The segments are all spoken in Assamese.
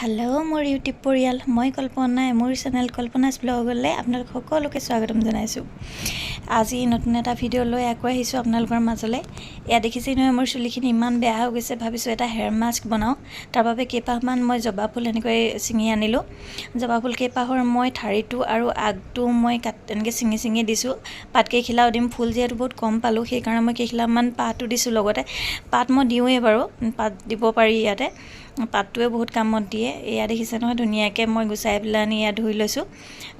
হেল্ল' মোৰ ইউটিউব পৰিয়াল, মই কল্পনাই মোৰ চেনেল কল্পনাছ ব্লগলৈ আপোনালোক সকলোকে স্বাগতম জনাইছোঁ। আজি নতুন এটা ভিডিঅ' লৈ আকৌ আহিছোঁ আপোনালোকৰ মাজলৈ। এয়া দেখিছেই নহয়, মোৰ চুলিখিনি ইমান বেয়া হৈ গৈছে। ভাবিছোঁ এটা হেয়াৰ মাস্ক বনাওঁ। তাৰ বাবে কেইপাহমান মই জবা ফুল এনেকৈ ছিঙি আনিলোঁ। জবা ফুল কেইপাহৰ মই ঠাৰিটো আৰু আগটো মই এনেকৈ ছিঙি ছিঙি দিছোঁ। পাত কেইখিলাও দিম। ফুল যিহেতু বহুত কম পালোঁ, সেইকাৰণে মই কেইখিলামান পাতো দিছোঁ লগতে। পাত মই দিওঁৱেই বাৰু, পাত দিব পাৰি ইয়াতে। পাতটোৱে বহুত কামত দিয়ে। এয়া দেখিছে নহয়, ধুনীয়াকৈ মই গুচাই পেলাই আনি এয়া ধুই লৈছোঁ।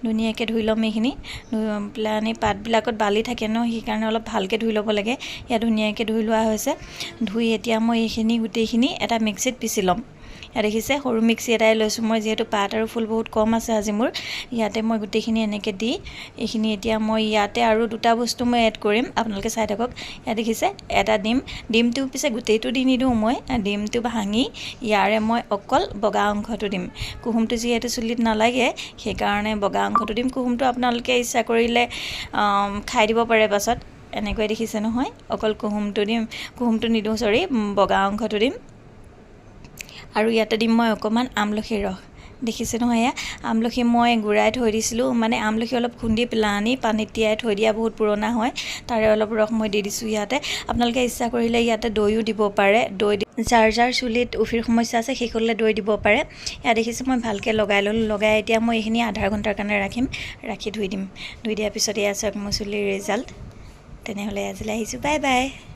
ধুনীয়াকৈ ধুই ল'ম এইখিনি। ধুই পেলাই আনি পাতবিলাকত বালি থাকে ন, সেইকাৰণে অলপ ভালকৈ ধুই ল'ব লাগে। এয়া ধুনীয়াকৈ ধুই লোৱা হৈছে। ধুই এতিয়া মই এইখিনি গোটেইখিনি এটা মিক্সিত পিচি ল'ম। ইয়াত দেখিছে, সৰু মিক্সি এটাই লৈছোঁ মই, যিহেতু পাত আৰু ফুল বহুত কম আছে আজি মোৰ। ইয়াতে মই গোটেইখিনি এনেকৈ দি এইখিনি এতিয়া মই ইয়াতে আৰু দুটা বস্তু মই এড কৰিম, আপোনালোকে চাই থাকক। ইয়াত দেখিছে, এটা ডিম। ডিমটো পিছে গোটেইটো দি নিদিওঁ মই। ডিমটো ভাঙি ইয়াৰে মই অকল বগা অংশটো দিম। কুহুমটো যিহেতু চুলিত নালাগে, সেইকাৰণে বগা অংশটো দিম। কুহুমটো আপোনালোকে ইচ্ছা কৰিলে খাই দিব পাৰে পাছত। এনেকৈ দেখিছে নহয়, অকল কুহুমটো দিম। কুহুমটো নিদিওঁ, চৰি, বগা অংশটো দিম। আৰু ইয়াতে দিম মই অকণমান আমলখিৰ ৰস। দেখিছে নহয়, এয়া আমলখি মই গুৰাই থৈ দিছিলোঁ। মানে আমলখি অলপ খুন্দি পেলাই আনি পানীত তিয়াই থৈ দিয়া বহুত পুৰণা হয়, তাৰে অলপ ৰস মই দি দিছোঁ ইয়াতে। আপোনালোকে ইচ্ছা কৰিলে ইয়াতে দৈও দিব পাৰে। দৈ যাৰ যাৰ চুলিত উফিৰ সমস্যা আছে, সেইসকলে দৈ দিব পাৰে। ইয়াত দেখিছে, মই ভালকৈ লগাই ল'লোঁ। লগাই এতিয়া মই এইখিনি আধা ঘণ্টাৰ কাৰণে ৰাখিম। ৰাখি ধুই দিম। ধুই দিয়াৰ পিছত এয়া চাওক মোৰ চুলিৰ ৰিজাল্ট। তেনেহ'লে আজিলৈ আহিছোঁ, বাই বাই।